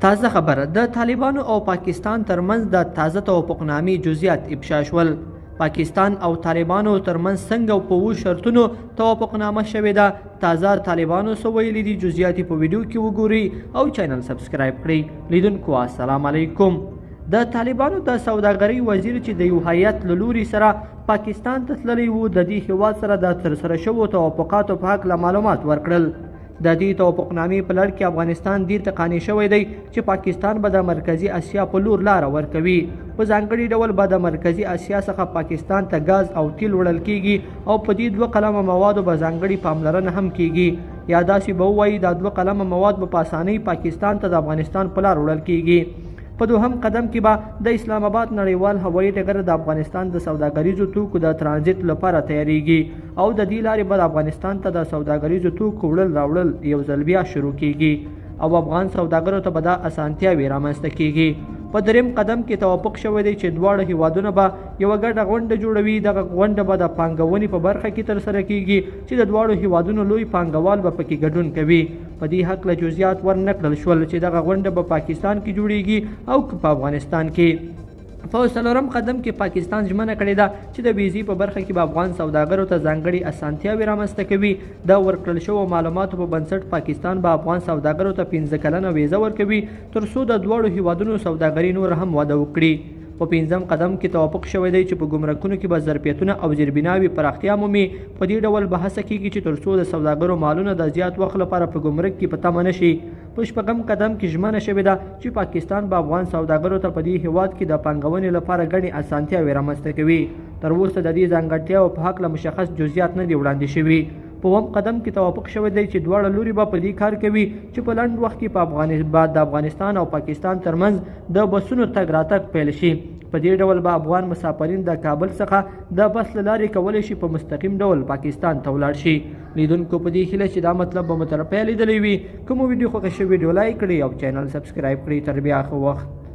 تازه خبر، د طالبانو او پاکستان ترمنځ د تازه توافقنامې جزئیات افشا شول. پاکستان او طالبانو ترمنځ څنګه او په اوو شرطونو توافقنامه شوې ده؟ تازه طالبانو څه ویلي دي؟ جزئیات په ویډیو کې وګورئ او چینل سبسکرایب کړئ. لیدونکو السلام علیکم. د طالبانو د سوداګرۍ وزیر چې د یو هیئت له لوري سره پاکستان ته تللی وو، د دې هیواد سره د ترسره شوو توافقاتو په هکله معلومات ورکړل. د دې توافقنامې په لړ کې افغانستان دې ته قانع شوی دی چې پاکستان به د مرکزي اسیا په لور لاره ورکوي. په ځانګړي ډول به د مرکزي اسیا څخه پاکستان ته ګاز او تیل وړل کیږي او په دې دوه قلمه موادو به ځانګړي پاملرنه هم کیږي، یا داسې به ووایي دا دوه قلمه مواد به په اسانۍ پاکستان ته د افغانستان په لار وړل کیږي. په دوهم قدم کې به د اسلام آباد نړیوال هوایي ډګر د افغانستان د سوداګریزو توکو د ترانزیت لپاره تیاریږي او د دې لارې به افغانستان ته د سوداګریزو توکو وړل راوړل یو ځل بیا شروع کیږي او افغان سوداګرو ته به دا اسانتیاوې رامنځته کیږي. په دریم قدم کې توافق شوی دی چې دواړه هیوادونه به یوه ګډه غونډه جوړوي. دغه غونډه به د پانګونې په برخه کې ترسره کیږي چې د دواړو هیوادونو لوی پانګوال به پکې ګډون کوي. په دې هکله جزئیات ورنه کړل شول چې دغه غونډه به پاکستان کې جوړیږي او که په افغانستان کې. په څلورم قدم کې پاکستان ژمنه کړې ده چې د ویزې په برخه کې به افغان سوداګرو ته ځانګړي اسانتیاوې رامنځته کوي. د ورکړل شوو معلوماتو په بنسټ پاکستان به افغان سوداګرو ته 5 کلنه ویزه ورکوي تر څو د دواړو هیوادونو سوداګري نور هم وده وکړي. په پنځم قدم کې توافق شوی دی چې په ګمرکونو کې به ظرفیتونه او زیربناوې پراختیا مومي. په دې ډول به هڅه کیږي چې تر څو د سوداګرو مالونه د زیات وخت لپاره په ګمرک کې په تمه نه شي. په شپږم قدم کې ژمنه شوې ده چې پاکستان به افغان سوداګرو ته په دې هیواد کې د پانګونې لپاره ګڼې اسانتیاوې رامنځته کوي. تر اوسه د دې ځانګړتیاوو په هکله مشخص جزئیات نه دي وړاندې شوي. په اووم قدم کې توافق شوی دی چې دواړه لوري به په دې کار کوي چې په لنډ وخت کې په د افغانستان او پاکستان ترمنځ د بسونو تګ راتګ پیل شي. په دې ډول به افغان مسافرین د کابل څخه د بس له لارې کولی شي په مستقیم ډول پاکستان ته ولاړ شي. لیدونکو په دې هیله چې دا مطلب به مو تر پایه لیدلی وي. کومه ویډیو خوښه شوې ویډیو لایک کړئ او چینل سبسکرایب کړئ. تر بیا ښه وخت.